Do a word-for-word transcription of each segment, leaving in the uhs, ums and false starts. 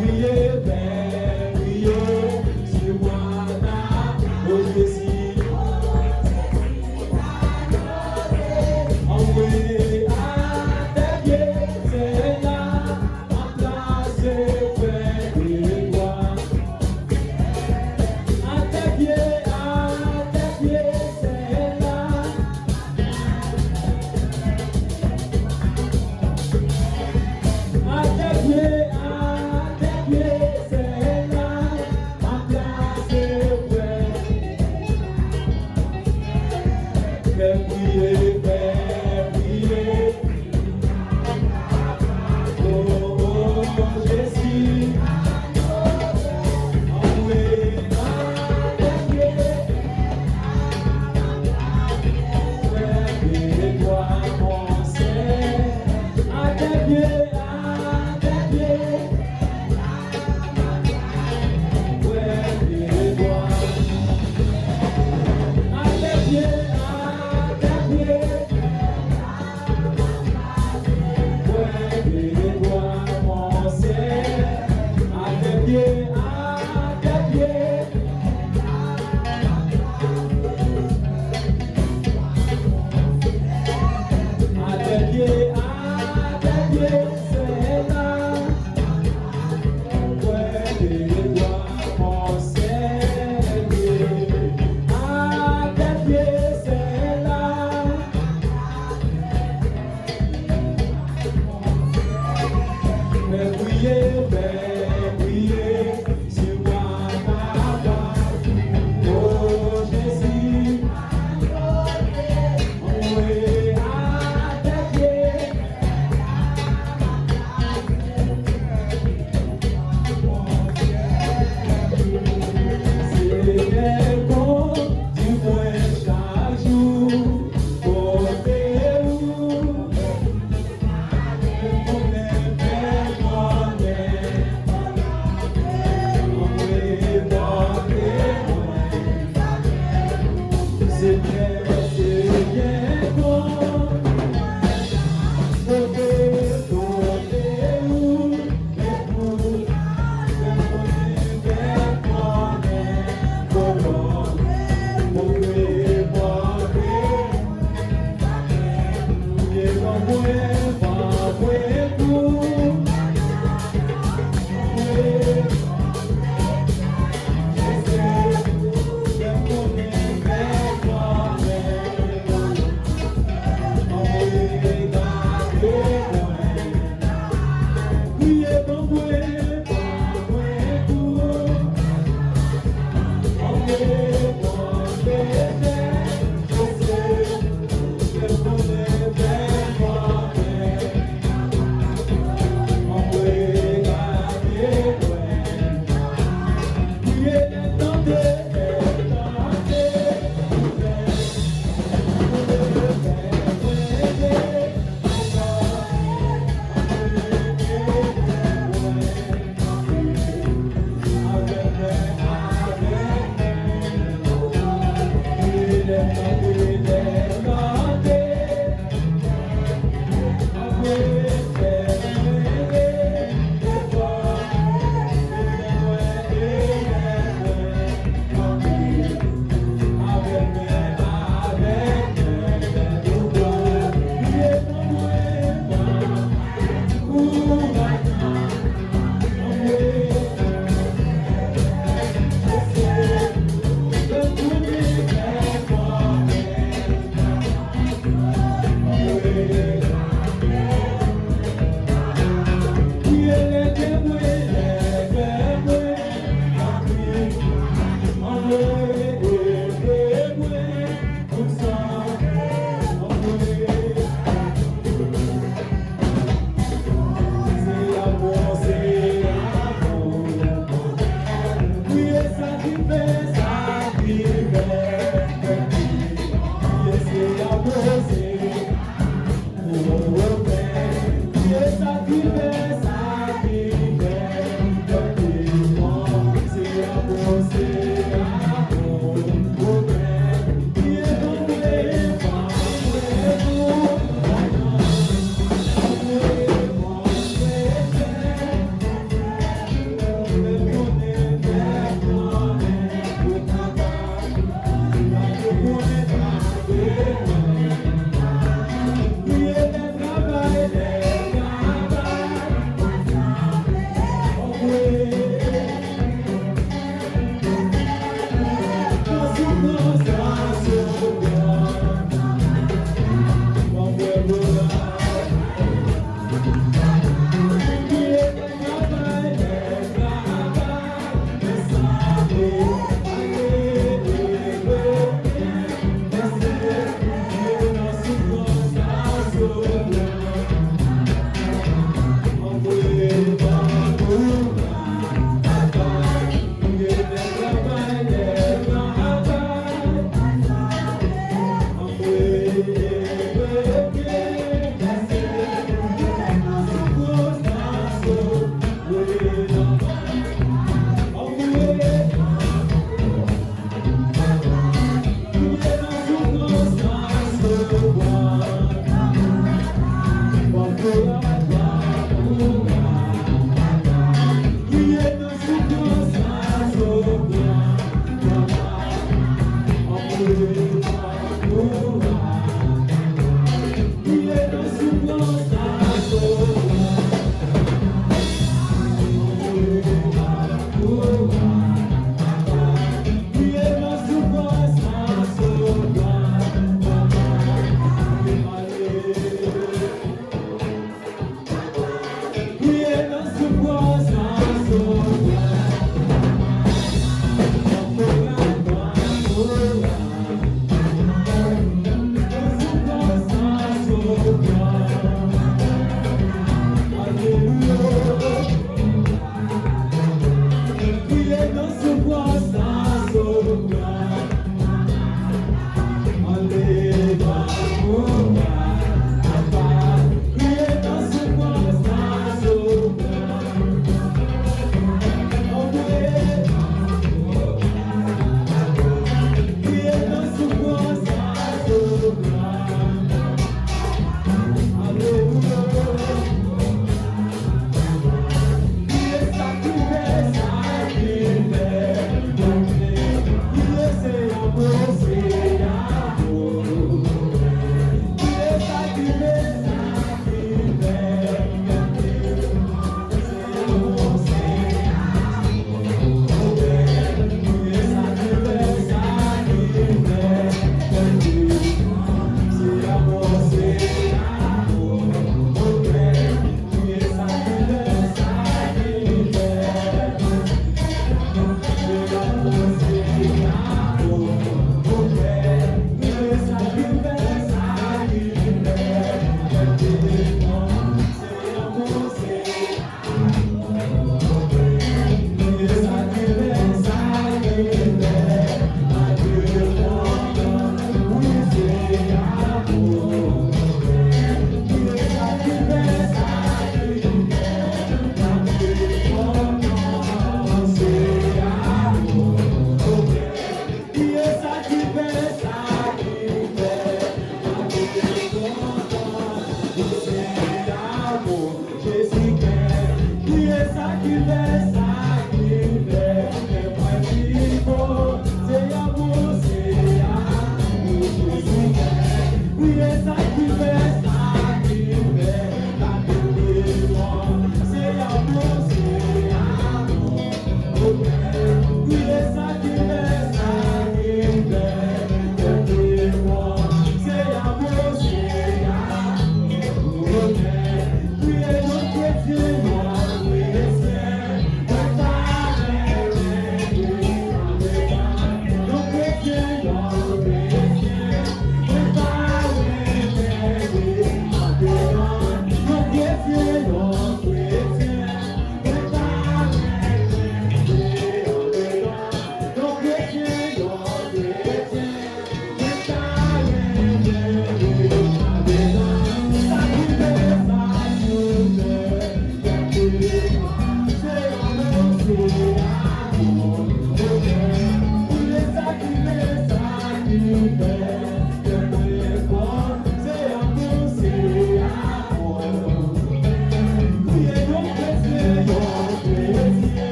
Priye, fè priye, se mwa ta, o Jezi. Anmwe atè pye Seyè la, anplase fè de lwa. Atè pye, atè pye Seyè la. Atè pye, atè pye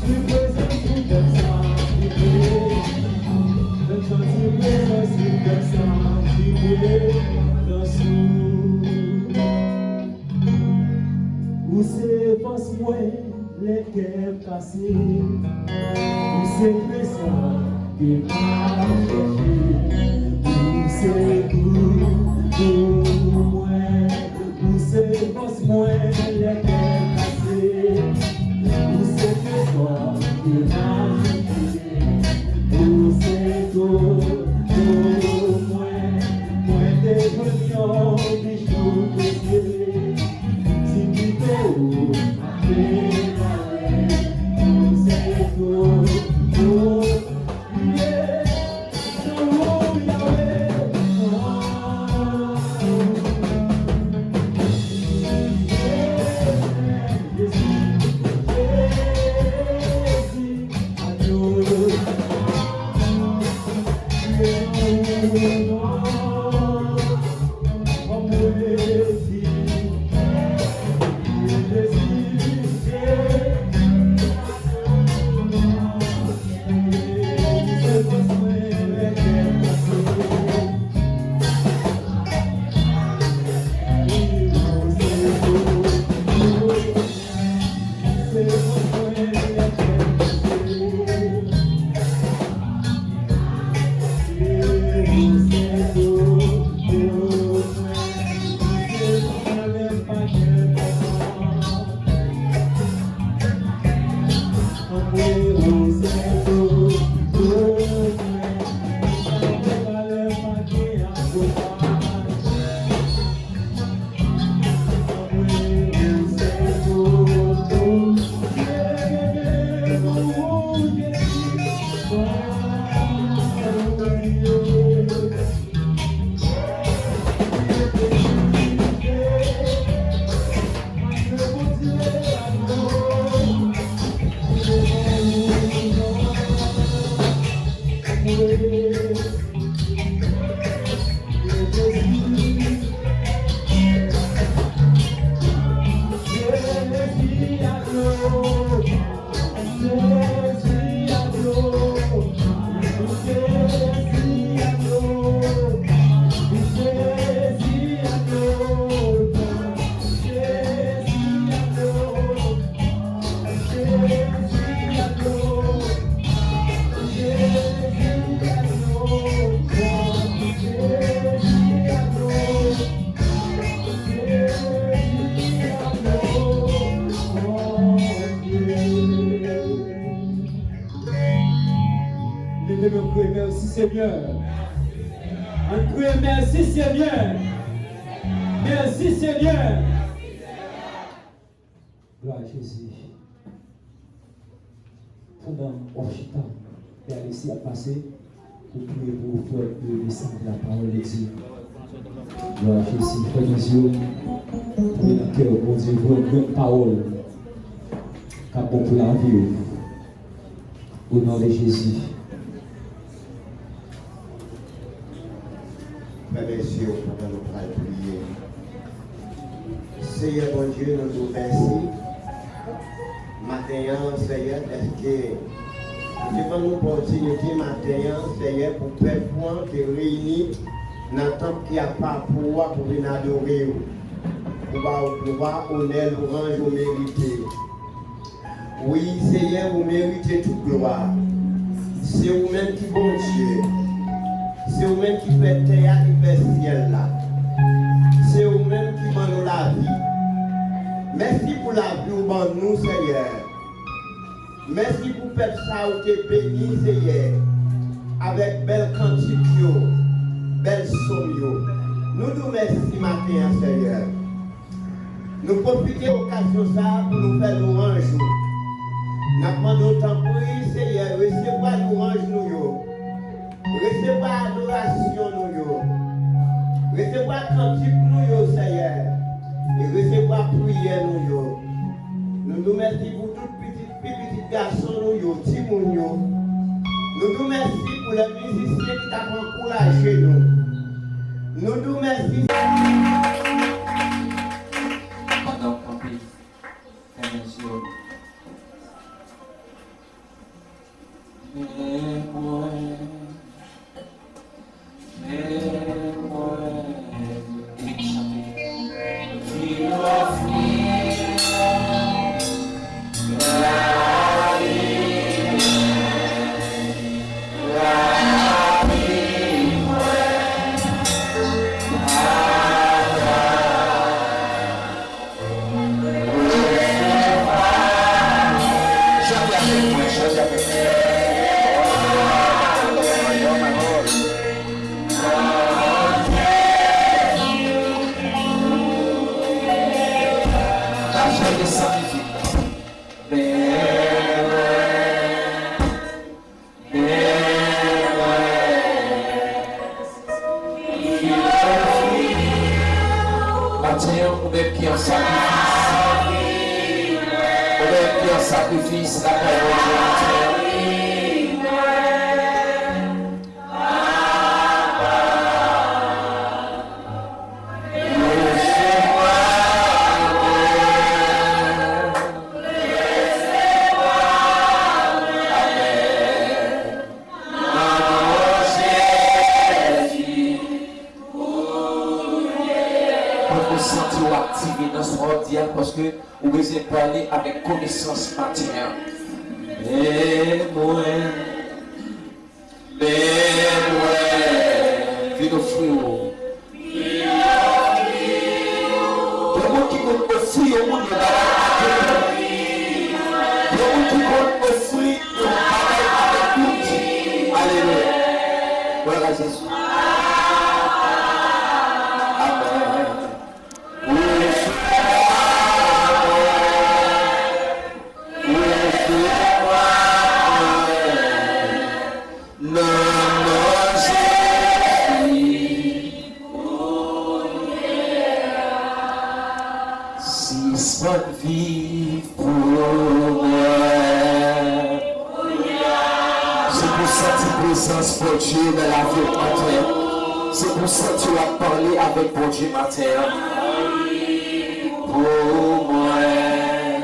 Prezans ou fè m santi byen. Fè m santi prezans ou fè m santi byen. Dans ou. Ou se fòs mwen lè kè m kase. Ou se trezò ke m ap chèche. Ou se tout pou mwen. Ou se fòs mwen lè kè m kase. Ou se trezò ke m ap chèche. Ou se tout pou mwen. Mwen te jwenn yon bijou presye. Si kite ou, m ap deklare. Ou se tout pou mwen. Leve men, kriye, mèsi Senyè. Ann kriye, mèsi Senyè. Mèsi Senyè. Glwa a Jezi. Pandan w ap chita, gade si y ap pase pou priye pou frè yo deside la pawòl de Dye. Glwa a Jezi. Fèmen zye w, priye nan kè w. Bondye voye yon grenn pawòl k ap bon pou lavi w. O non de Jezi. Fèmen zye w pandan nou pral priye. Seyè Bondye, nou di w mèsi maten an, Seyè, dèske ou te ban nou opòtinite maten an, Seyè, pou pèp ou an te reyini nan tanp ki apa pou ou a, pou vin adore w, pou ba w glwa, onè, lwanj ou merite. Wi, Seyè, ou merite tout glwa. Se ou menm ki Bondye. Se ou menm ki fè tè a, ki fè syèl la. Se ou menm ki ban nou lavi. Mèsi pou lavi ou ban nou, Seyè. Mèsi pou pèp sa ou te beni, Seyè, avèk bèl kantik yo, bèl sòm yo. Nou di w mèsi maten an, Seyè. Nou pwofite okazyon sa a pou nou fè lwanj ou. N ap mande w, tanpri, Seyè, resevwa lwanj nou yo. Resevwa adorasyon nou yo. Resevwa kantik nou yo, Seyè. E resevwa priyè nou yo. Nou di w mèsi pou tout pitit, pi pitit gason nou yo, timoun yo. Nou di w mèsi pou lè mizisyen ki t ap ankouraje nou. Nou di w mèsi. Pandan w kanpe, fèmen zye w. Men mwen, men mwen, vin ofri mwen lavi mwen, lavi mwen, Papa. Chante avèk mwen, chante avèk mwen. Chante sakrifis. Maten an, ou menm ki an sakrifis, ou menm ki an sakrifis lakay Bondye maten an. Nan non Jezi, pou nou santi w aktive nan sa w ap di a, paske ou bezwen pale avèk konesans maten an. Men mwen, men mwen, vin ofri w. Yon moun ki konn ofri yon moun yon bagay avèk dout. Yon moun ki konn ofri yon bagay avèk dout. Alelouya. Glwa a Jezi. Amèn. Resevwa mwen. Resevwa mwen. Nan non Jezi. Sispann viv pou mwen. Se pou w santi prezans Bondye nan lavi w maten an. Se pou w santi w ap pale avèk Bondye maten an. Pou mwen.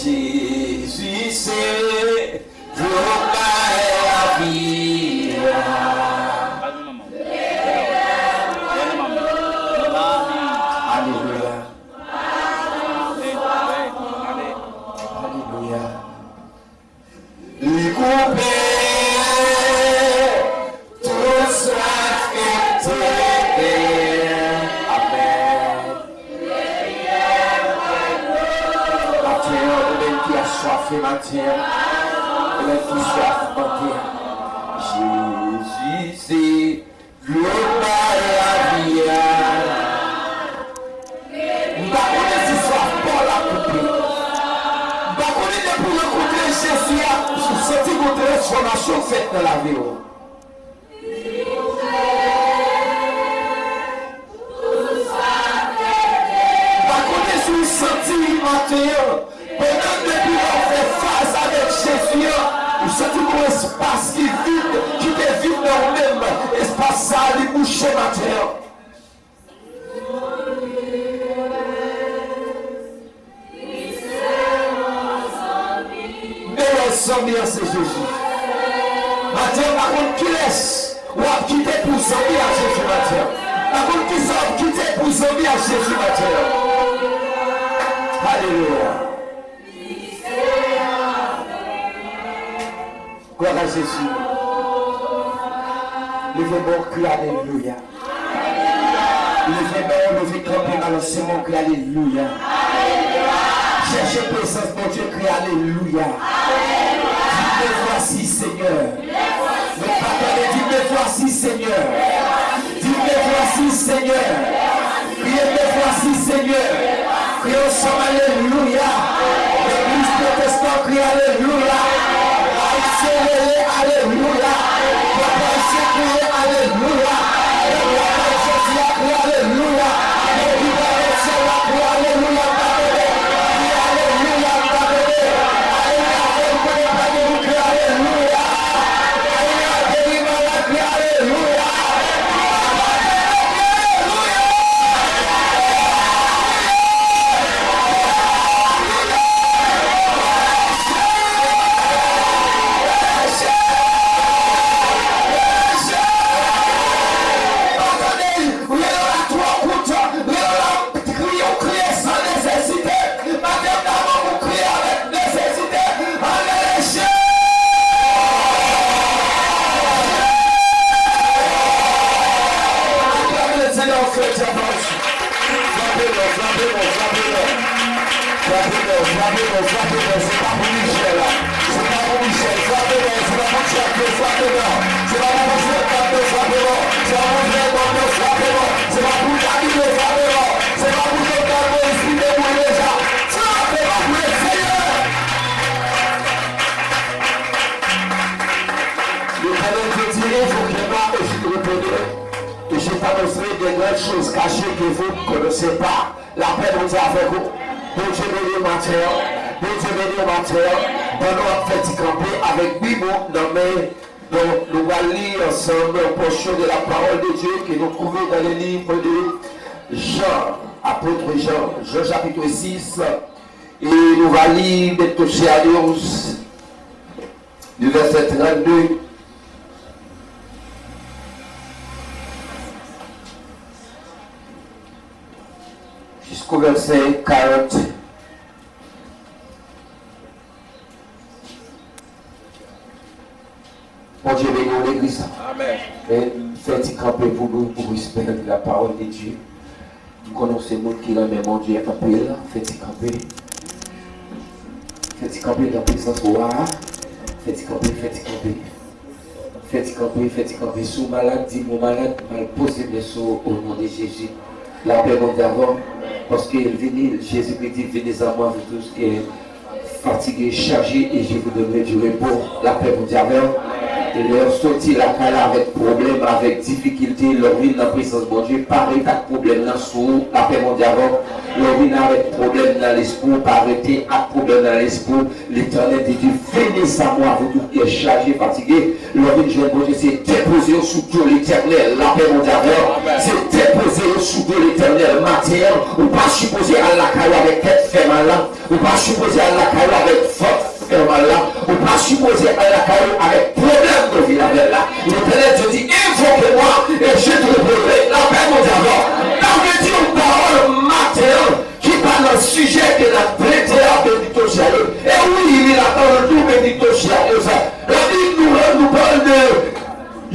Jezi se dlo k bay lavi a. Alelouya. Alelouya. Li koupe tout swaf ki te genyen. Amèn. Maten an, ou menm ki aswafe maten an, ou menm ki swaf maten an, Jezi se dlo k bay lavi a. M pa konnen si swaf pa w la koupe. M pa konnen depi w rankontre Jezi a, ou santi gon transfòmasyon fèt nan lavi w. M pa konnen si w santi maten an, pandan depi w ap fè faz avèk Jezi an, ou santi gon espas ki vid, ki te vid nan ou menm, espas sa a li bouche maten an. Meyè zanmi an se Jezi. Maten an, m pa konn kilès w ap kite pou zanmi a Jezi maten an. M pa konn kisa w ap kite pou zanmi a Jezi maten an. Alelouya. Glwa a Jezi. Leve men w, kriye alelouya. Leve men w, leve kanpe, balanse men w, kriye alelouya. Chèche prezans Bondye, kriye alelouya. Di, me voici, Seigneur. Mwen pa tande, di, me voici, Seigneur. Di, me voici, Seigneur. Kriye, me voici, Seigneur. Kriye ansanm, alelouya. Legliz pwotestan, kriye alelouya. Ayisyen, rele alelouya. Pèp ayisyen, kriye alelouya. Pèp lakay Jezi a, kriye alelouya. Legliz ayisyen la, kriye alelouya. M pa tande. Kriye alelouya, m pa tande. Alelouya, fè m konnen pa gen moun, kriye alelouya. Alelouya, geri malad, kriye alelouya. Frape fò, frape fò, frape fò, se pa pou Michel la. Se pa pou Michel, frape fò, se pa pou Jack yo, frape fò. Se pa pou Fred Cap yo, frape fò. Se pa pou Fred Bob yo, frape fò. Se pa pou David yo, frape fò. Se pa pou Jean Claude Moïse ki debout deja. Frape fò pou Lesenyè. L'Éternel te dit, invoquez-moi et je vous répondrai, et je t'annoncerai des grandes choses cachées que vous ne connaissez pas. Lapè Bondye avèk ou. Bondye beni w maten an. Bondye beni w maten an. Pandan w ap fè ti kanpe avèk Bib ou nan men, donk, nou pral li ansanm yon pòsyon de la parole de Dieu ke nou twouve dans le livre de Jean, apôtre Jean, Jean chapitre six, e nou va li Deutéronome du verset trente-deux jusqu'au verset quarante. Bondye beni w, legliz la. Amèn. Men, fè ti kanpe pou nou, pou respè la parole de Dieu. M konnen w se moun ki renmen Bondye anpil. Fè ti kanpe. Fè ti kanpe nan prezans wa a. Fè ti kanpe, fè ti kanpe. Fè ti kanpe, fè ti kanpe. Si w malad, di m ou malad, m al poze men sou ou, au nom de Jésus. Lapè Bondye avè w, paske l vini, Jezikri di, venez à moi, vous tous qui êtes fatigués, chargés, et je vous donnerai du repos. Lapè Bondye avè w. E lè w soti lakay la avèk pwoblèm, avèk difikilte, lè w vin nan prezans Bondye, pa ret ak pwoblèm nan sou ou. Lapè Bondye avè w. Lè w vin avèk pwoblèm nan lespri w, pa rete ak pwoblèm nan lespri w. L'Éternel te di, venez à moi, vous tous qui êtes chargés, fatigués. Lè w vin jwenn Bondye, se depoze yo sou do Letènèl. Lapè Bondye avè w. Se depoze yo sou do Letènèl. Maten an, ou pa sipoze al lakay ou avèk tèt fè mal la. Ou pa sipoze al lakay ou avèk vant fè mal la. Ou pa sipoze al lakay ou avèk pwoblèm de vi avè l la. L'Éternel te di, invoquez-moi et je te répondrai. Lapè Bondye avè w. N ap di yon pawòl maten an ki pa nan sijè ke n ap trete a, Benedicto Cielo. E wi, wi, la parole tou, Benedicto Cielo sa. Labib nou rann nou pawòl de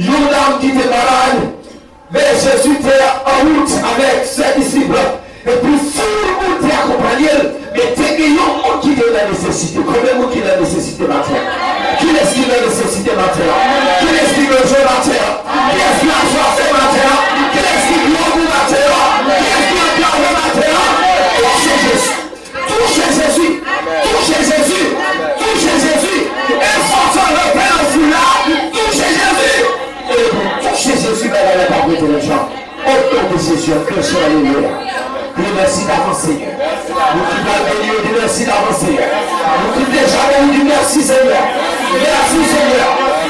yon dam ki te malad, men Jezi te an wout avèk sè disip la. Epi foul moun te akonpanye l, men te gen yon moun ki te nan nesesite. Konbyen moun ki nan nesesite maten an? Kilès ki nan nesesite maten an? Kilès ki bezwen maten an? Kilès ki aswafe maten an? Kilès ki grangou maten an? Kilès ki antrave maten an? Touche Jezi! Touche Jezi! Touche Jezi! Touche Jezi! Enpòtan rete nan foul la! Touche Jezi! E lè w touche Jezi, bagay la p ap rete menm jan. Au nom de Jésus, un cri sur alelouya. Di mèsi davans, Senyè. Moun ki pral beni yo, di mèsi davans, Senyè. Moun ki deja beni, di mèsi, Senyè. Mèsi, Senyè.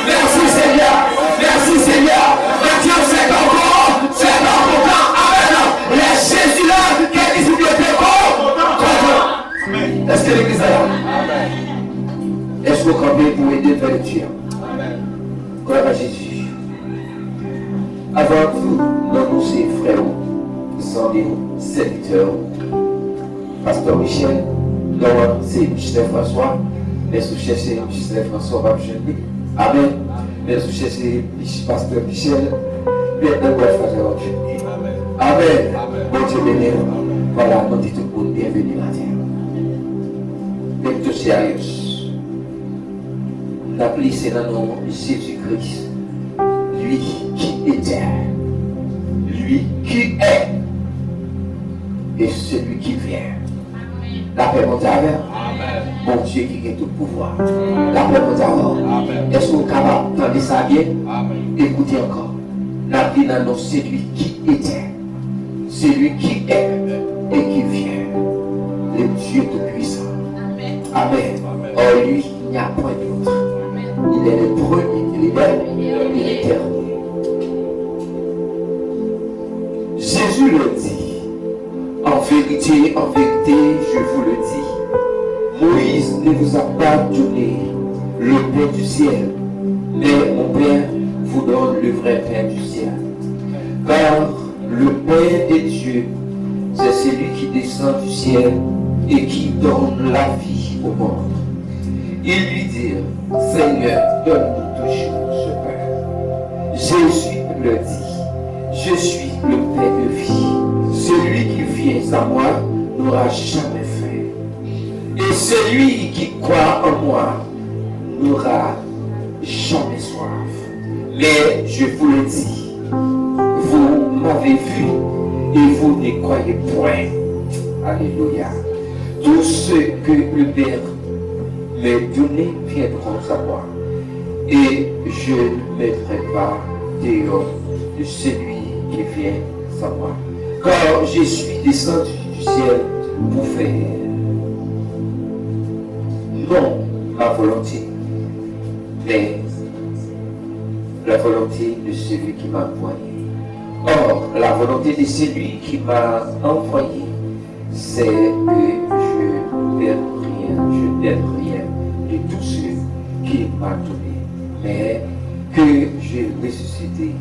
Mèsi, Senyè. Mèsi, Senyè. Mèsi, Senyè. Fè kè w kontan, fè kè w kontan. Amèn. Lè Jezi la, kè disip yo te kontan. Èske legliz la la? Èske w kanpe pou ede fè lekti a? Glwa a Jezi. Avan tou, non nou se frè w, zanmi w, sèvitè w, Pastè Michel. Non an se Michelet François, men si w chèche Michelet François, w p ap jwenn li. Amèn. Men si w chèche Mich-, Pastè Michel, men nan bwat faja w ap jwenn li. Amèn. Bondye beni w. Vwala, nou di tout moun byenveni maten an. Bendito sea Dios. N ap li se nan non Jezi Kris, lui qui était, lui qui est, et celui qui vient. Lapè Bondye avè w. Bondye ki gen tout pouvwa. Lapè Bondye avè w. Èske w kapab tande sa byen? Ekoute ankò. N ap li nan non celui qui était, celui qui est et qui vient, le Dieu Tout-Puissant. Amèn. Hors lui, il n'y a point d'autre. Il est le premier, le dernier et l'éternel. Jésus leur dit, en vérité, en vérité, je vous le dis, Moïse ne vous a pas donné le pain du ciel, mais mon Père vous donne le vrai pain du ciel. Car le pain de Dieu, c'est celui qui descend du ciel et qui donne la vie au monde. Ils lui dirent, Seigneur, donne-nous toujours ce pain. Jésus leur dit, Je suis le pain de vie. Celui qui vient à moi n'aura jamais faim. Et celui qui croit en moi n'aura jamais soif. Mais je vous le dis, vous m'avez vu et vous ne croyez point. Alléluia. Tout ce que le Père me donne viendront à moi, et je ne mettrai pas dehors de celui qui vient à moi. Car je suis descendu du ciel pour faire non ma volonté, mais la volonté de celui qui m'a envoyé. Or, la volonté de celui qui m'a envoyé, c'est que je ne perde rien, je ne perde rien de tout ce qu'il m'a donné, mais que je ressuscite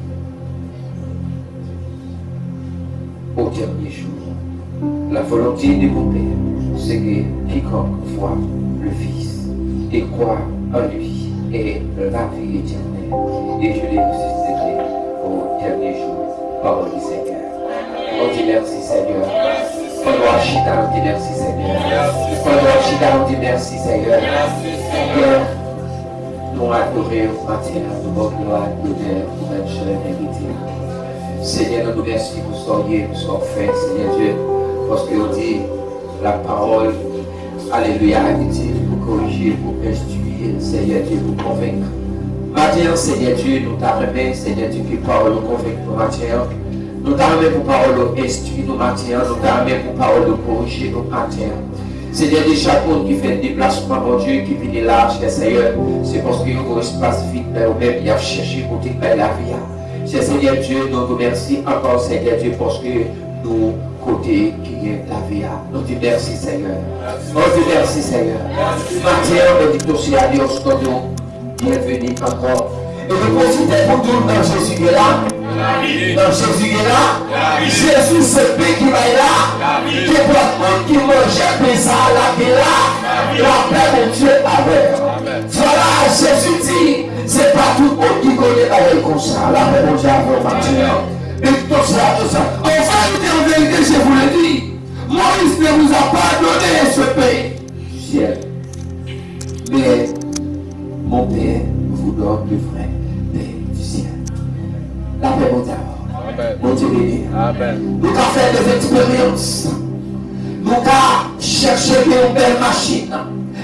au dernier jour. La volonté de mon Père, c'est que quiconque voit le Fils et croit en lui ait la vie éternelle, et je les ressusciterai au dernier jour. Parole du Seigneur. On dit merci, Seigneur. Pandan w ap chita, nou di mèsi, Seigneur. Pandan w ap chita, nou di mèsi, Seigneur. Seigneur, nou adore w maten an, nou ba w glwa, lonè, ou menm sèl merite. Senyè, nou di w mèsi pou sa w ye, pou sa w fè, Senyè Dye, paske w di, la parole, alelouya, itil pou korije, pou enstwi, Senyè Dye, pou konvenk. Maten an, Senyè Dye, nou ta renmen, Senyè Dye, ke pawòl ou konvenk nou maten an. Nou ta renmen pou pawòl ou enstwi nou maten an, nou ta renmen pou pawòl ou korije nou maten an. Senyè Dye, chak moun ki fè deplasman, Bondye, ki vini la, chè Senyè, se paske yo gon espas vid nan yo menm, y ap chèche kote k bay lavi a. Chè Senyè Dye, nou di w mèsi ankò, Senyè Dye, paske nou kote ki gen lavi a. Nou di mèsi, Senyè. Nou di mèsi, Senyè. Maten an, benedictio sea Dios, nou di w byenveni ankò. E nou pwofite pou di w nan Jezi gen la. Nan Jezi gen la. Jezi se pen ki bay la. Kenpòt moun ki manje pen sa a, l ap gen la. Lapè Bondye avè w. Vwala, Jezi di, se pa tout moun ki konnen bagay konsa. Lapè Bondye avè w maten an. Benedictio sea Dios. En vérité, en vérité, je vous le dis, Moïse ne vous a pas donné ce pain du ciel, mais mon Père vous donne le vrai pain du ciel. Lapè Bondye avè w. Amen. Bondye beni. Amen. Nou ka fè de eksperyans. Nou ka chèche gen yon bèl machin,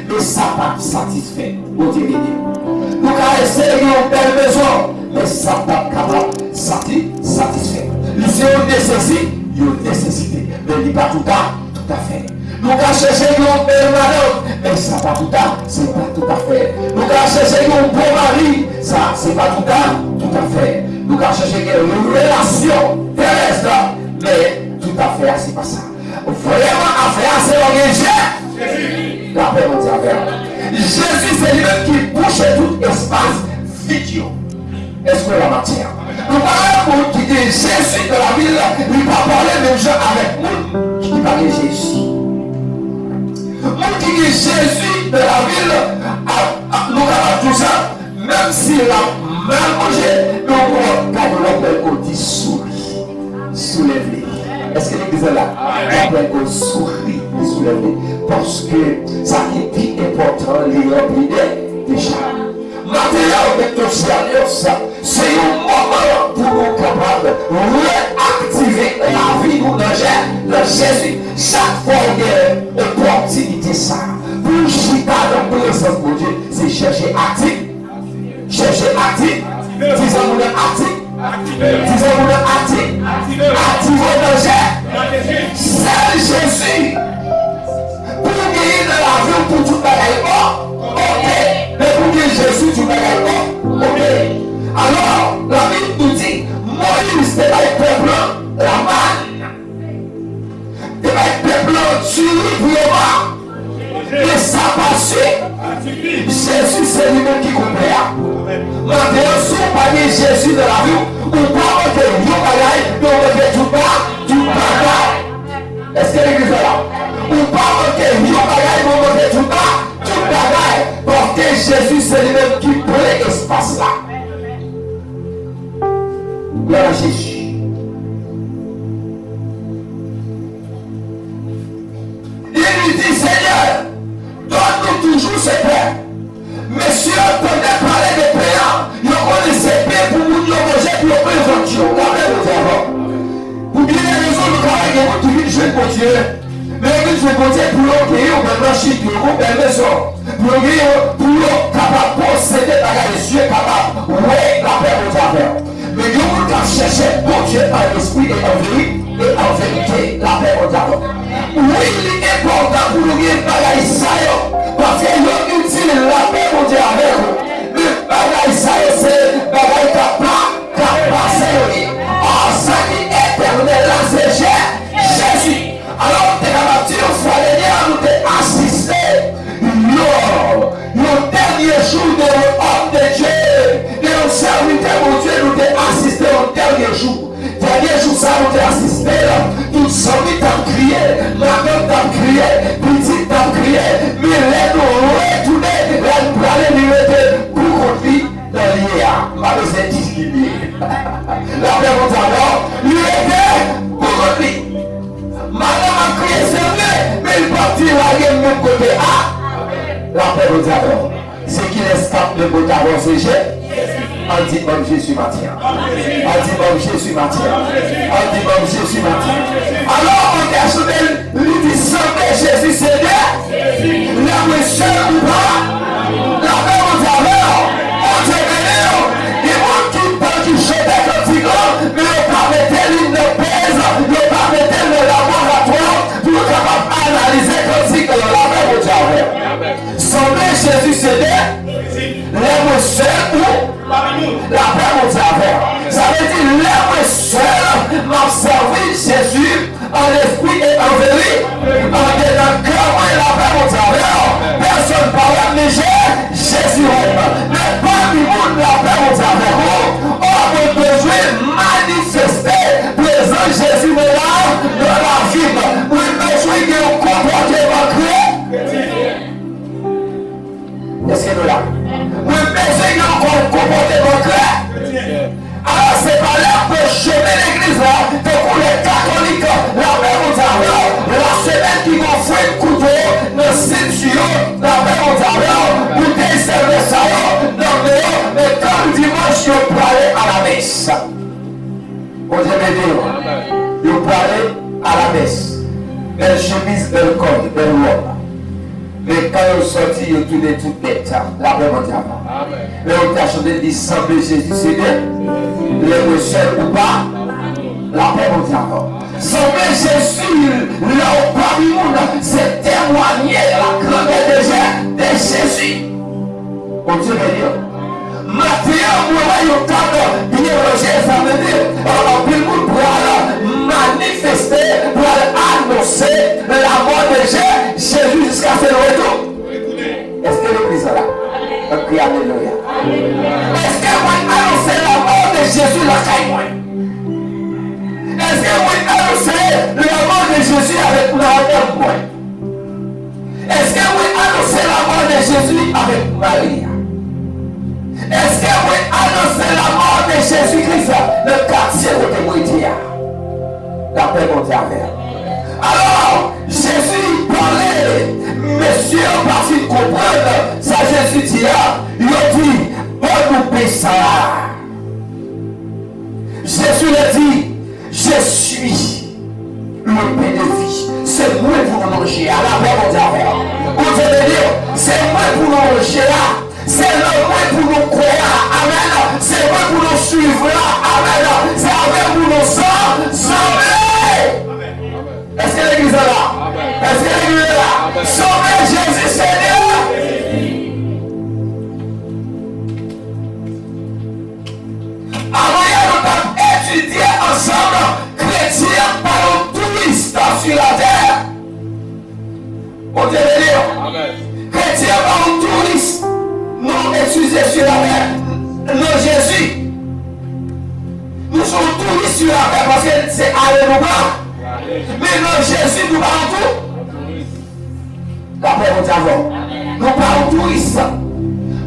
men sa p ap satisfè nou. Bondye beni nou. Nou ka eseye gen yon bèl mezon, men sa p ap kapab sati-, satisfè nou. Li se yon nesesi-, yon nesesite, men li pa touta-, toutafè. Nou ka chèche gen yon bèl madanm, men sa pa touta-, se pa toutafè. Nou ka chèche gen yon bon mari, sa, se pa touta-, toutafè. Nou ka chèche gen yon relasyon terès, men toutafè a, se pa sa. Vrèman, afè a, se lè w gen Je-, lapè Bondye avè w. Jezi, se li menm ki bouche tout espas vid yo. Èske w la maten an? Nou pa wè moun ki gen Jezi nan lavi l, li pa pale menm jan avèk moun ki pa gen Jezi. Moun ki gen Jezi nan lavi l, a, a, nou kapab di w sa, menm si l ap mal manje, men w ap gade l ap wè l gon ti souri sou lèv li. Èske legliz la la? Amen. Apre yon souri sou lèv li. Paske sa ki pi enpòtan, li ranpli de, deja. Maten an, benedictio sea Dios, se yon moman pou nou kapab reaktive lavi nou nan Je-, nan Jezi. Chak fwa w gen opòtinite sa a, pou w chita nan prezans Bondye, se chèche akti-, chèche akti-, di zanmi w nan akti-, di zanmi w nan akti-, aktive w nan Je-, sèl Jezi. Pou w genyen nan lavi w, pou tout bagay bon, oke. Men pou gen Jezi, tout bagay bon, oke. Alò, Labib nou di, Moyiz te bay pèp lan lamàn. Te bay pèp lan diri pou yo manje. Men sa pa sifi. Jezi se li menm ki konplè a. Maten an, si w pa gen Jezi nan lavi w, ou pa manke yon bagay, men w manke tout ba-, tout bagay. Èske legliz la la? Ou pa manke yon bagay, men w manke tout ba-, tout bagay. Paske Jezi se li menm ki plen espas la. Gloire à Jésus. Il lui dit, Seigneur, Gen moun ki vin jwenn Bondye, men yo vin jwenn Bondye pou yo genyen yon bèl machin, pou yo gen yon bèl mezon, pou yo genyen, pou yo kapab posede bagay zye kapab wè, lapè Bondye avè w. Men yon moun k ap chèche Bondye an lespri e an veri-, e an verite, lapè Bondye avè w. Wi, li enpòtan pou nou gen bagay sa yo, paske yo itil, lapè Bondye avèk ou. Men bagay sa yo se bagay k ap pa, k ap pase yo ye. Or, sa ki etènèl la, se Je-, Jezi. Alò, m te kapab di nou, frè Denie, nou te asiste yon, yon dènye jou de yon òm de Dye, de yon sèvitè Bondye, nou te asiste yon dènye jou. Dènye jou sa a, nou te asiste l, tout zanmi t ap kriye, madanm t ap kriye, pitit t ap kriye, men lè nou retounen, lè n prale, li rete pou kont li nan lye a. M pa bezwen di ki lye. Lapè Bondye avè w, li rete pou kont li. Madanm ap kriye, se vre, men li p ap di lage m menm kote a. Lapè Bondye avè w. Se kilès k ap menm kote avè w? Se Je-, ann di, ban m Jezi maten an. Ann di, ban m Jezi maten an. Ann di, ban m Jezi maten an. Alò, mwen te chante l, li di, sanble Jezi se de, lè mwen sèl ou pa, lapè Bondye avè w. Bondye beni w. Gen moun ki, ki chante kantik lan, men yo pa mete li nan base, yo pa mete l nan laboratwa pou yo kapab analize kantik lan. Lapè Bondye avè w. Sanble Jezi se de, lè mwen sèl ou, lapè Bondye avè w. Sa vle di, lè mwen sèl, m ap sèvi Jezi an lespri e an veri-, andedan kè mwen, lapè Bondye avè w. Pèsonn pa wè m, men Je-, Jezi wè m. Men pami moun, lapè Bondye avèk ou. O, mwen bezwen manifeste prezans Jezi nan la, nan lavi m. Mwen bezwen gen yon konpòteman kre-, Èske nou la? Mwen bezwen gen yon konpòteman kre-, Alò, se pa lè m pran chemen legliz la, tankou lè katolik, lapè Bondye avè w, lasemèn ki gen yon frenn kouto nan senti yo, lapè Bondye avè w, boutèy sèvès sa yo, nan men yo, men kan dimanch yo prale alamès. Bondye beni w. Yo prale alamès. Bèl chemiz, bèl kòd, bèl wòb. Men kan yo sòti, yo tounen tout bèt. Lapè Bondye avè w. Lè yo te chante, li di, sanble Jezi se de, lè mwen sèl ou pa, lapè Bondye avè w. Sanble Jezi, lè w pami moun, se temwanye la grandè de Je-, de Jezi. Bondye beni w. Maten an, mwen wè yon tab byen ranje, sa vle di, anpil moun pral manifeste, pral anonse lamò de Je-, Jezi jiskaske l retou-, Èske legliz la la? Ann kriye alelouya. Èske mwen anonse lamò de Jezi lakay mwen? Èske mwen anonse lamò de Jezi avèk madanm mwen? Èske mwen anonse lamò de Jezi avèk mari a? Èske mwen anonse lamò de Jezi Kris nan katye kote mwen rete a? Lapè Bondye avè w. Alò, Jezi pale, mesye yo pa fin konprann sa Jezi di a, yo di, ban nou pen sa a. Jésus leur dit, je suis le pain de vie. Se mwen pou nou manje a. Lapè Bondye avè w. Bondye beni w. Se mwen pou nou manje a. Se nan mwen pou nou kwè a. Amèn. Se mwen pou nou swiv la. Amèn. Se avè m pou nou san-, sanble. Èske legliz la la? Èske legliz la la? Sanble Jezi Senyè. Avan yè, nou t ap etidye ansanm, kretyen pa yon touris sou latè. Bondye beni w. Kretyen pa yon touris, non, eskize, sou latè, nan Jezi. Nou se yon touris sou latè paske se ale nou pral. Men nan Jezi, nou pa yon tou-, Lapè Bondye avè w. Nou pa yon touris.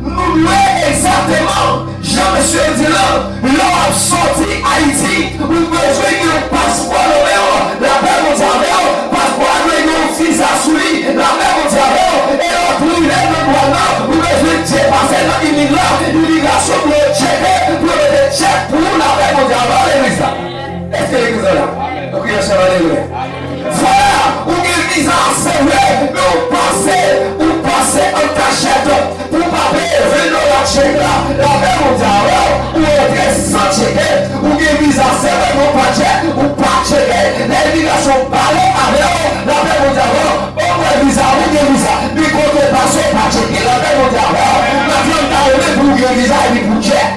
Nou dwe egzakteman jan mesye yo di l lan, lè w ap sòti Ayiti, ou bezwen gen yon paspò nan men w. Lapè Bondye avè w. Paspò a dwe gen yon viza sou li. Lapè Bondye avè w. E lè w ap rive nan dwàn nan, ou bezwen tcheke, pase nan imigran-, imigrasyon pou yo tcheke, pou yo mete tchèk pou ou. Lapè Bondye avè w, legliz la. Èske legliz la la? Nou kriye ansanm, alelouya. Se vre, men ou pase, ou pase an kachèt pou w pa peye ven dola tchèk la. Lapè Bondye avè w, ou rantre san tcheke, ou gen viza, se vre, men ou pa tchèk, ou pa tcheke. Lè imigrasyon pale avè w, lapè Bondye avè w, ou pran viza, ou gen viza, men kote w pase, ou pa tcheke. Lapè Bondye avè w, Matye, m ta renmen pou w gen viza epi pou w tchèk.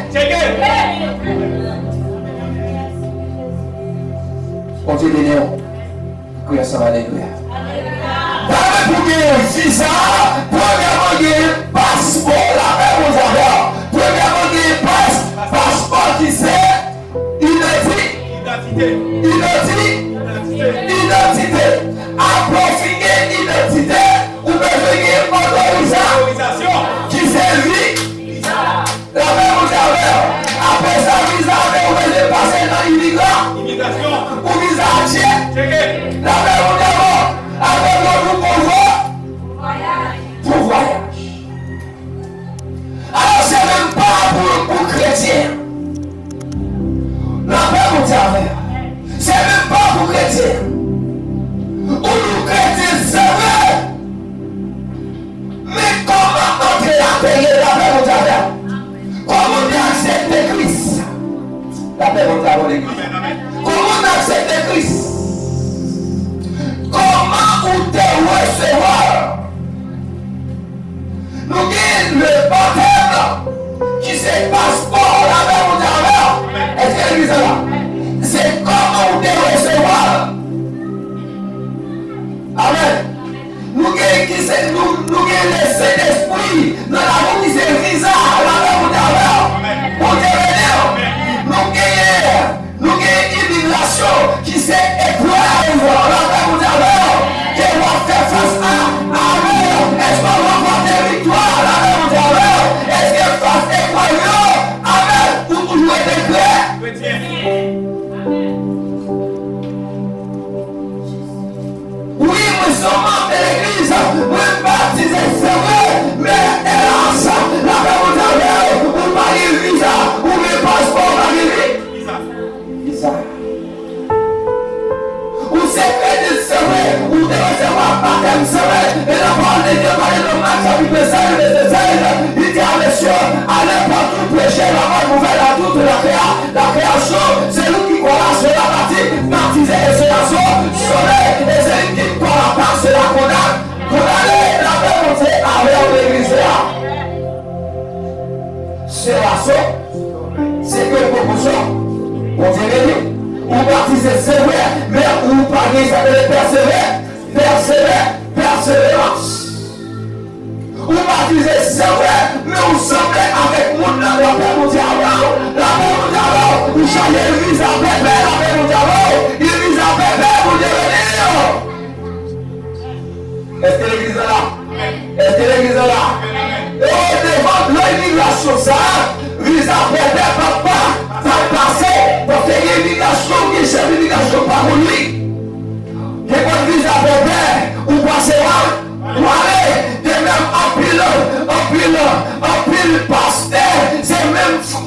Bondye beni w. Kriye ansanm, alelouya. Premye pou genyen viza, premyèman genyen paspò, lapè Bondye avè w. Premyèman genyen pas, paspò ki se identi, identi, idantite. Apre w fin gen idantite, ou bezwen gen otoriza, ki se vi. Lapè Bondye avè w. Apre sa, viza a, ou bezwen pase nan imigran. Imigrasyon. Pou viza a tcheke. Tcheke. Lapè Bondye avè w. Apre sa, pou konvwa. Pou vwayaj. Alò, se menm pa pou, pou kretyen. Lapè Bondye avè w. Se menm pa pou kretyen. Ou nou kretyen, se vre. Men kòman antre a te ye, lapè Bondye avè w? Kòman w te aksepte Kris? Lapè Bondye avè w, legliz. Kòman w te aksepte Kris? Kòman ou te resevwa l? Nou gen le batèm ki se paspò, lapè Bondye avè w. Èske legliz la la? Se kòman ou te resevwa l. Amèn. Nou gen ki se, nou, nou gen le Sentespri nan lavi ki se viza, lapè Bondye avè w. Bondye beni w. Nou genyen, nou gen imigrasyon ki se eprèv, lapè Bondye avè w. Ke w ap fè fas a, amèn. Èske w ranpòte viktwa, lapè Bondye avè w? Èske fas eprèv yo, amèn, ou toujou rete krè? Wi, mwen se yon manm de legliz, mwen batize, se vre, men elas, lapè Bondye avè w, ou pa gen viza, ou gen paspò, ou pa gen vi-, viza. Ou se kretyen, se vre, ou te resevwa batèm, se vre, men lapawòl de Dye pale nan Mak chapit sèz, vèsè sèz, li di a mesye, allez partout, prêchez la bonne nouvelle à toute la créa-, la création, celui qui croira sera bapti-, baptisé et sera sau-, sauvé, et celui qui ne croira pas sera condam-, condamné. Lapè Bondye avè w, legliz la. Sera sau-, se ke pwopozisyon. Bondye beni w. Ou batize, se vre, men ou pa gen sa ke le pèsevè-, pèsevè-, pèseverans. Ou batize, se vre, men ou sanble avèk moun nan, lapè Bondye avè w, lapè Bondye avè w, ou chaje viza pèpè, lapè Bondye avè w, gen viza pèpè, Bondye beni w. Èske legliz la la? Èske legliz la la? E devan gran imigrasyon sa a, viza pèpè p ap pa, p ap pase, paske gen imigrasyon, gen chèf imigrasyon pa konn li. Gen kòd viza pèpè, ou pase w, ou ale. Gen menm anpil, anpil, anpil pastè, se menm fo,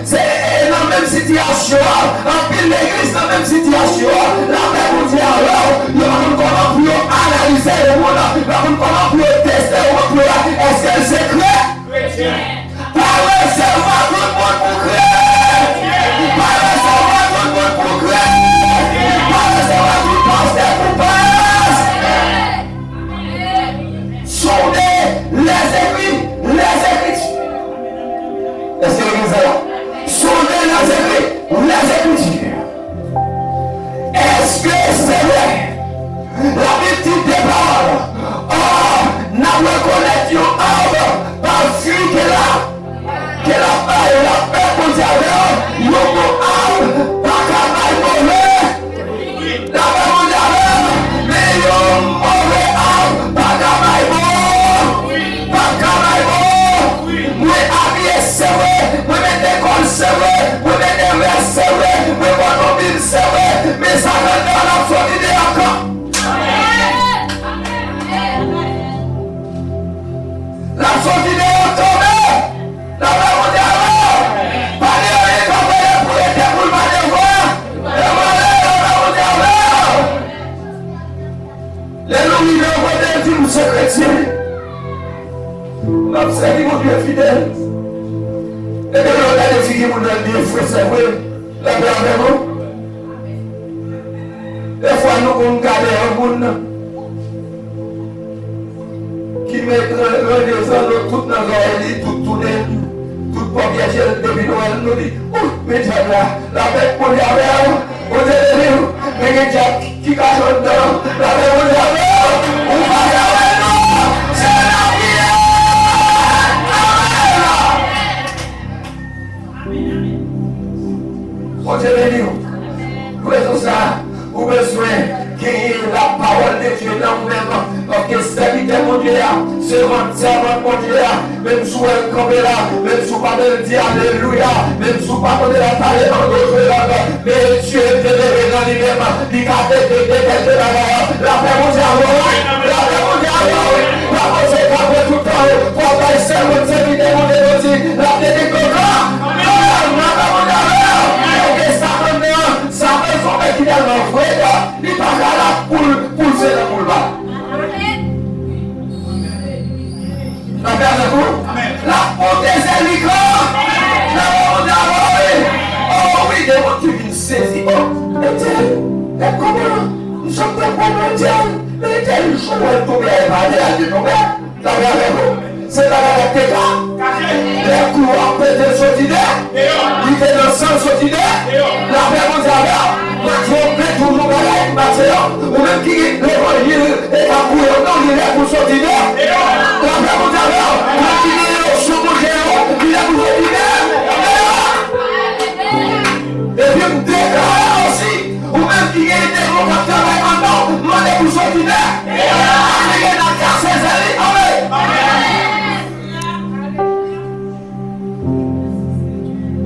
se, e, nan menm sitiyasyon an, anpil legliz nan menm sitiyasyon an, lapè Bondye avè w, yo pa konn kòman pou yo analize yon moun, yo pa konn kòman pou yo teste yon moun pou yo wè èske l se kre-, kretyen. Pa resevwa tout moun pou kretyen. Pa resevwa tout moun pou kretyen. Pa resevwa tout pastè pou pastè. Sonde lèzekri, lèzekriti. Èske legliz la la? Sonde lèzekri, lèzekriti. Èske se vre? Labib di de pawòl. Or, Sèvi Bondye fidèl. Epi lè w gade figi moun nan, l byen fre, se vre. Lapè avè nou. Dèfwa nou konn gade yon moun ki met ran-, ranje zanno tout nan zòrèy li, tout tounen, tout pòpyè je l, depi nou wè l, nou di, "Ou, men dyab la, lapè Bondye avè w, Bondye beni w, men gen dyab ki kache anndan, lapè Bondye avè w, ou pa ka wè l non, se lapriyè, amèn." Bondye beni w. Pou rezon sa a, ou bezwen genyen lapawòl de Dye nan ou menm. Paske sèvitè Bondye a, sèvant, sèvant Bondye a, menm si w wè l kanpe la, menm si w pa tande l di alelouya, menm si w pa tande l ap pale an dòt lang, men Dye te leve nan li menm, li ka detekte kèlke bagay. Lapè Bondye avè w, lapè Bondye avè w. Pa panse k ap pran tout tan w, pou w ap bay sèvant, sèvitè Bondye yo di, l ap detekte w. Lapè Bondye avè w. Paske Satan nan, Satan se yon bèt ki tèlman vre ke li pa ka la pou l, pou l se nan pou l pa. Lapè avèk ou. L ap monte zèl li gran. Lapè Bondye avè w, wi. O, wi, gen moun ki vin sezi. O, Etèl, e kòman? M sot te kwè nan Etèl. Men Etèl, jou wè l tonbe a, e pa Etèl a te tonbe. Lapè avèk ou. Se bagay la te ka. Lè kou ap pete soti de. Li te nan san soti de. Lapè Bondye avè w. Matye, ou plen toujou bagay, Matye, ou menm ki gen levanjil e k ap gouye w, non, li lè pou soti de. Lapè Bondye avè w. Ou menm ki gen onksyon Bondye yo, li lè pou soti de. Epi m deklare osi, ou menm ki gen demon k ap travay anndan w, mande pou soti de. Antre nan kase zèl li, antre.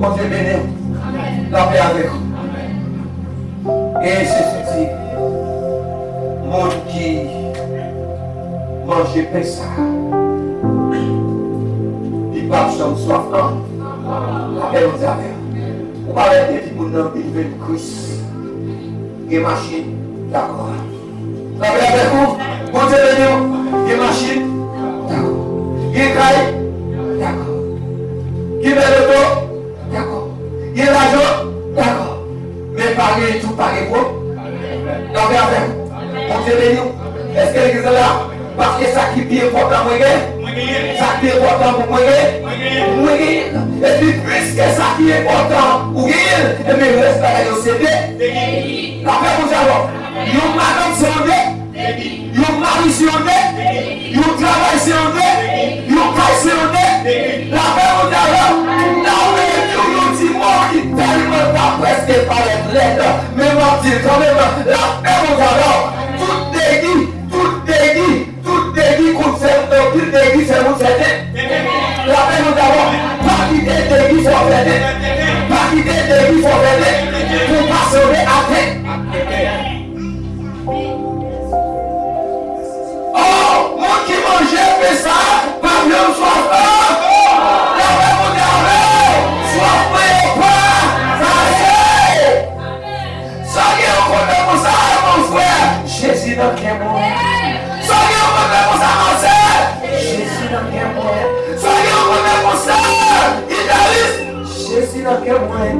Bondye beni w. Lapè avèk ou. E Jezi di, moun ki manje pen sa a, li p ap janm swaf ankò. Lapè Bondye avè w. Ou pa wè depi moun nan vin jwenn Kris, gen machin, dakò. Lapè avèk ou. Bondye beni w. Gen machin, dakò. Gen kay, dakò. Gen bèl oto, dakò. Gen lajan, dakò. Men pa gen tou, pa gen pwob. Lapè avèk ou. Bondye beni w. Èske legliz la la? Paske sa ki pi enpòtan mwen gen. Sa ki pi enpòtan pou mwen gen. Mwen genyen. Epi piske sa ki enpòtan ou genyen, ebyen rès bagay yo se de. Lapè Bondye avè w. Yon madanm se yon de. Yon mari se yon de. Yon travay se yon de. Yon kay se yon de. Lapè Bondye avè w. Nan ou menm tou yon ti mo ki tèlman ta prèske parèt lèd, men m ap di l kanmenm, lapè Bondye avè w. Tout degi, tout degi, tout degi konn fè anpil degi fè moun fè tenten. Lapè Bondye avè w. Pa kite degi fè w fè tenten. Pa kite degi fè w fè tenten. Pou w pa sanble atè. Oh, moun ki manje pen sa a, p ap janm swaf ankò. Lapè Bondye avè w. Swaf mwen yo pa pase. Sa gen yon kontan konsa, mon frè. Jezi nan kè mwen. Sa gen yon kontan konsa, ma sè. Jezi nan kè mwen. Sa gen yon kontan konsa, gitaris. Jezi nan kè mwen.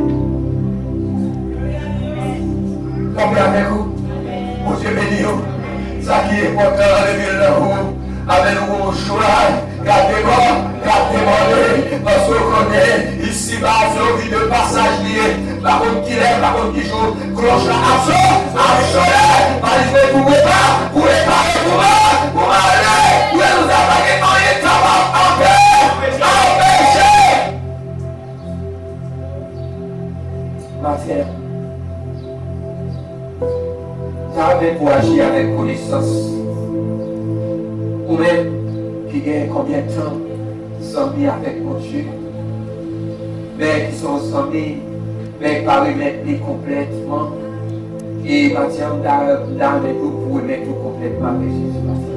Lapè avèk ou. Bondye beni w. Sa ki enpòtan, leve l nan ou. Avè nou, yon jwa. Gade bò, gade bò, paske w konnen, isiba, se yon vi de pasaj li ye. Pa konn kilè, pa konn ki jou, klòch la ap so-, ap sone. Valiz mwen pou prepa, pou repare, pou ma-, pou m ale. Pou rezon sa, pa gen anyen k kapab anpe-, anpeche. Maten an, ta renmen pou aji avèk konesans. Ou menm ki gen konbyen tan zanmi avèk Bondye, men ki se yon zanmi, men ki pa remèt li konplètman. E maten an, m ta, m ta renmen tou pou remèt ou konplètman avèk Jezi maten an.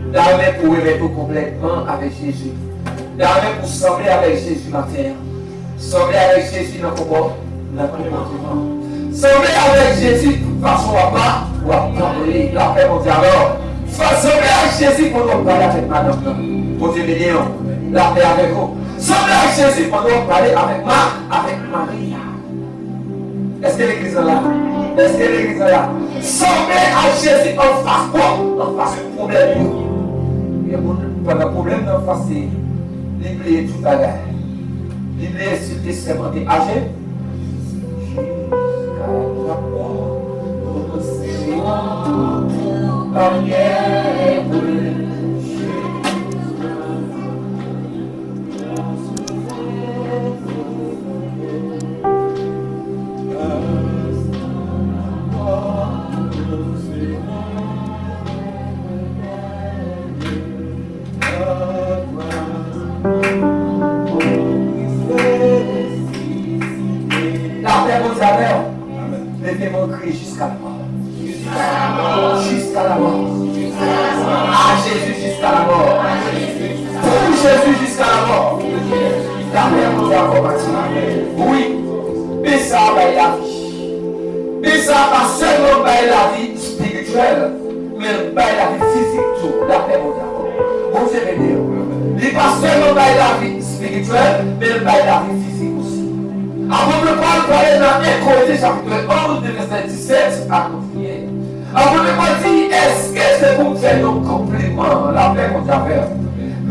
M ta renmen pou remèt ou konplètman avèk Jezi. M ta renmen pou sanble avèk Jezi maten an. Sanble avèk Jezi nan konpò-, nan konpòteman. Sanble avèk Jezi tout fason w ap pa-, w ap pale. Lapè Bondye avè w. Sanble ak Jezi pandan w ap pale avèk madanm nan. Bondye beni w. Lapè avèk ou. Sanble ak Jezi pandan w ap pale avèk ma, avèk mari a. Èske legliz la la? Èske legliz la la? Sanble ak Jezi anfas pwob, anfas pwoblèm yo. Gen moun, pandan pwoblèm nan fase, li bliye tout bagay. Li bliye si l te sèmante aje. Lapè Bondye avè w. Leve men w, kriye jiska lamò. Jiska lamò. A Jezi, jiska lamò. Pou Jezi, jiska lamò. Lapè Bondye avè w, Mati. Wi. Men sa bay lavi. Men sa pa sèlman bay lavi espirityèl, men l bay lavi fizik tou. Lapè Bondye avè w. Bondye beni w. Li pa sèlman bay lavi espirityèl, men l bay lavi fizik osi. Apot Pòl pale nan en Korentyen chapit onz, de vèsè disèt a kontinye. Apot Pòl di, èske se pou m fè nou konpliman? Lapè Bondye avè w.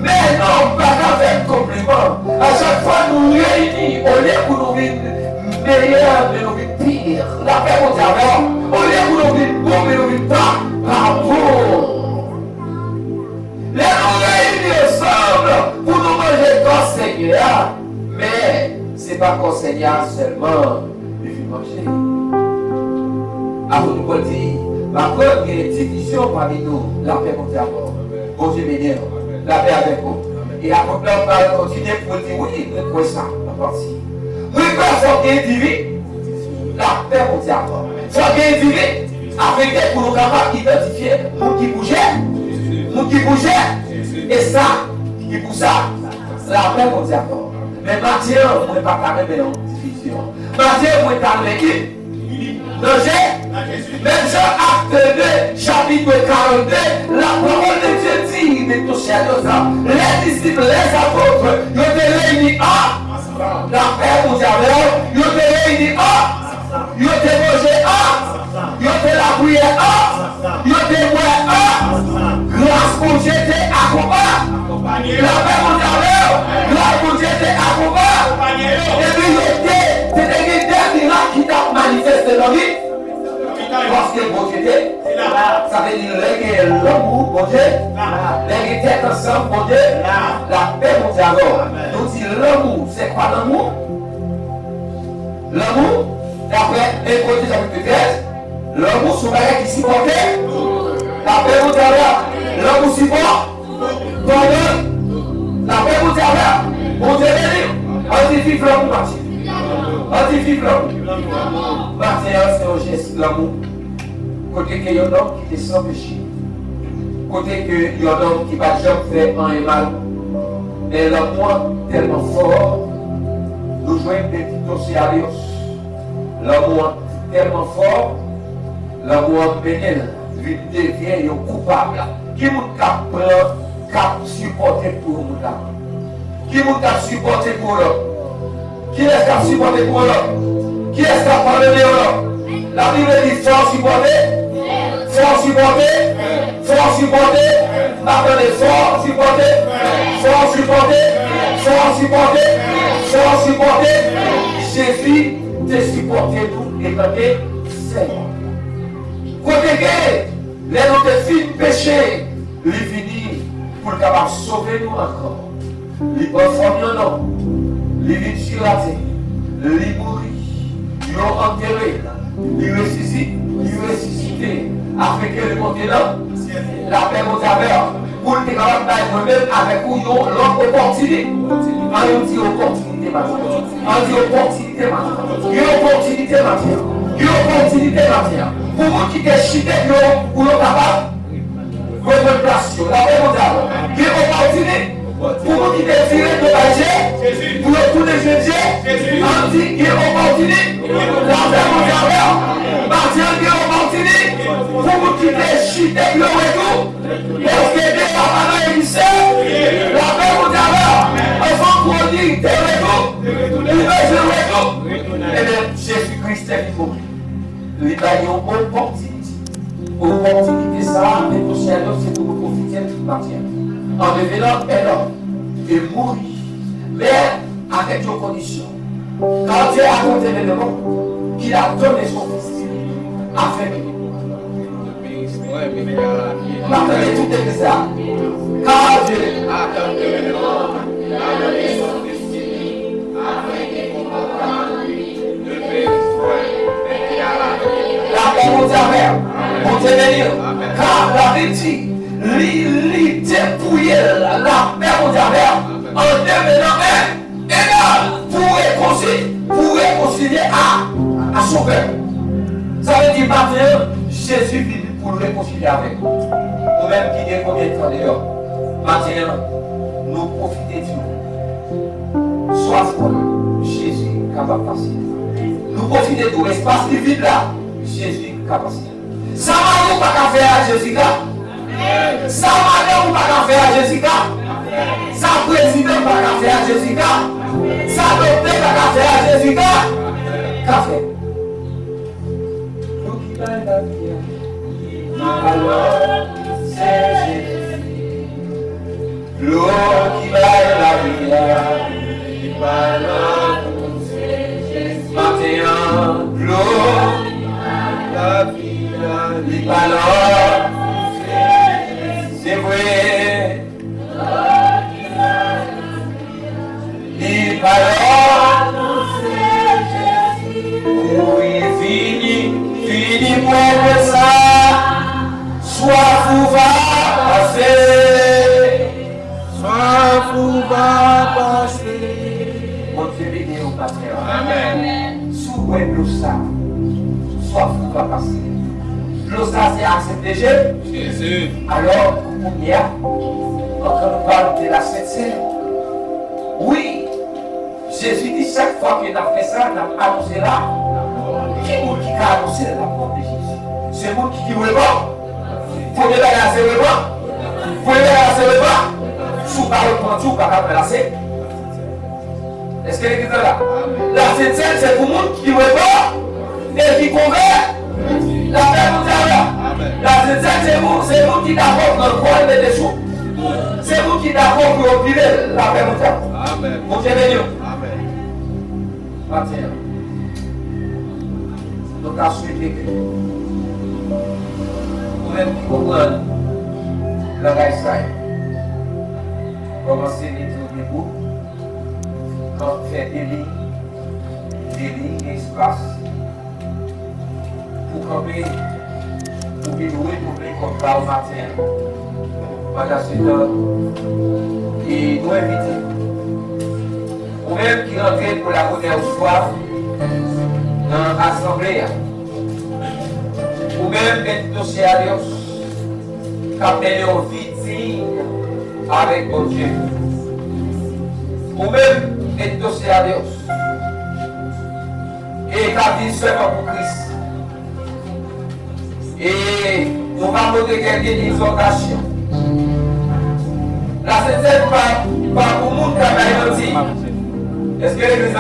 Men non, m pa ka fè n konpliman. A chak fwa nou reyini, olye pou nou vin meyè, men nou vin pi. Lapè Bondye avè w. Olye pou nou vin bon, men nou vin pa, pa bon. Lè nou reyini ansanm pou nou manje kò Senyè a, men se pa kò Senyè a sèlman li vin manje. Apot Pòl di, m aprann gen divizyon pami nou. Lapè Bondye avè w. Bondye beni w. Lapè avèk ou. E apot la pral kontinye pou l di, wi, mwen kwè sa, an pati. Mwen kwè fòk gen divi-, lapè Bondye avè w. Fòk gen divi-, afin ke pou nou kapab idantifye moun ki pou Jezi, moun ki pou Jezi, e sa ki pou sa. Lapè Bondye avè w. Men maten an, mwen pa ta renmen yon divizyon. Maten an, mwen ta renmen ini-, nan Je-, menm jan Akte de, chapit karannde, la parole de Dieu dit, mettons sérieux ça, les disciples, les apôtres, yo te reyini an, lapè Bondye avè w, yo te reyini an, yo te manje an, yo te lapriyè an, yo te bwè an, gras Bondye te akonpa-, lapè Bondye avè w, gras Bondye te akonpa-, epi yo te, te, te gen de mirak ki t ap manifeste nan vi. Paske Bondye te, sa vle di lè gen lanmou Bondye, lè gen tèt ansanm Bondye, lapè Bondye avè w. Nou di lanmou, se kwa lanmou? Lanmou, daprè en Korentyen chapit trèz, lanmou se yon bagay ki sipòte lapè Bondye avè w. Lanmou sipò-, padone, lapè Bondye avè w. Bondye beni w. Ann di viv lanmou, maten. Ann di viv lanmou. Maten an, se yon jès lanmou. Kote ke yon nonm ki te san peche. Kote ke yon nonm ki pa t janm fè anyen mal. Men lanmou an tèlman fò, nou jwenn de Tito se alyans. Lanmou an tèlman fò, lanmou an mennen l vin devyen yon koupab. Ki moun k ap pran, k ap sipòte pou yon moun la? Ki moun k ap sipòte pou yon lòt? Kiyès k ap sipòte pou yon lòt? Kiyès k ap padone yon lòt? Labib di fò sipòte, fò sipòte, fò sipòte. M pa tande fò sipòte, fò sipòte, fò sipòte, fò sipòte. Jezi te sipòte nou etan ke Senyè. Kote ke lè nou te fin peche, li vini pou l kapab sove nou ankò. Li pran fòm yon nonm, li vin chirate, li mouri, yo antere l, li resisi-, li resisite, afenke li monte nan lapè Bondye avè w, pou l te kapab bay mwen menm avèk ou yon lòt opòtinite. An nou di opòtinite maten. An di opòtinite maten. Gen opòtinite maten. Gen opòtinite maten. Pou moun ki te chite yo, pou yo kapab reprann plas yo. Lapè Bondye avè w. Gen opòtinite. Pou moun ki te vire do bay Je-, pou yo tounen jwenn Je-, an di gen opòtinite. Lapè Bondye avè w. Maten an gen opòtinite. Pou moun ki te chite yo, retou-, Li bay yon opòtinite. Opòtinite sa a, men monchè, se pou nou pwofite l maten an. En devenant un homme, e mouri. Men avèk yon kondisyon. Car Dieu a tant aimé le monde qu'il a donné son Fils unique, afin que... M ap tande tout legliz la. Car Dieu a tant aimé le monde qu'il a donné son Fils unique, afin que quiconque croit en lui ne périsse point, mais qu'il a la vie éternelle. Lapè Bondye avè w. Bondye beni w. Car la Bib di, li, li depouye lapè Bondye avè w. En devenant un Egal pou rekonsi-, pou rekonsilye a, a Sovè. Sa vle di maten an, Jezi vin pou l rekonsilye avèk ou. Ou menm ki gen konbyen tan deyò, maten an, nou pwofite di w, swaf ou an, Jezi kapab pase. Nou pwofite di w, espas ki vid la, Jezi ka pase. Sa mari w pa ka fè a, Jezi ka. Sa madanm ou pa ka fè a, Jezi ka. Sa prezidan pa ka fè a, Jezi ka. Sa doktè pa ka fè a, Jezi ka. Ka fè. Dlo ki bay lavi a, li pa lòt, se Jezi. Dlo ki bay lavi a, li pa lòt. Maten an, dlo ki bay lavi a, li pa lòt. Se vre. Li pa lòt. Kouri vini, vini bwè dlo sa. Swaf ou va pase. Swaf ou va pase. Bondye beni w, pastè. Amèn. Si w bwè dlo sa, swaf ou va pase. Dlo sa se aksepte Je-, Jezi. Alò, pou kounye a, antan nou pale de la Sent Sèn. Wi, Jezi di chak fwa ke n ap fè sa, n ap anonse la. Ki moun ki ka anonse la mò de Jezi? Se moun ki, ki repanti. Premye bagay la se repanti. Premye bagay la se repanti. Si w pa repanti, ou pa ka pran la Sent. Èske legliz la la? La Sent Sèn se pou moun ki repanti e ki konvèti. Lapè Bondye avè w. La Sent Sèn se moun, se moun ki dakò pran kwa l mete sou. Se moun ki dakò pou yo pile l. Lapè Bondye avè w. Bondye beni w. Maten an, nou ta swete ke ou menm ki konprann langaj sa yo, kòmanse mete w debou, kan fè de liy, de liy, de espas, pou kanpe, pou vin retounen kòm pa w maten an. Pandan se tan, e nou envite ou menm ki rantre pou la premyè fwa nan asanble a, ou menm, bendito sea Dios, k ap mennen yon vi diy avèk Bondye. Ou menm, bendito sea Dios, e k ap viv sèlman pou Kris. E nou va pote kèk egzòtasyon. La Sent Sèn pa, pa pou moun k ap bay manti. Èske legliz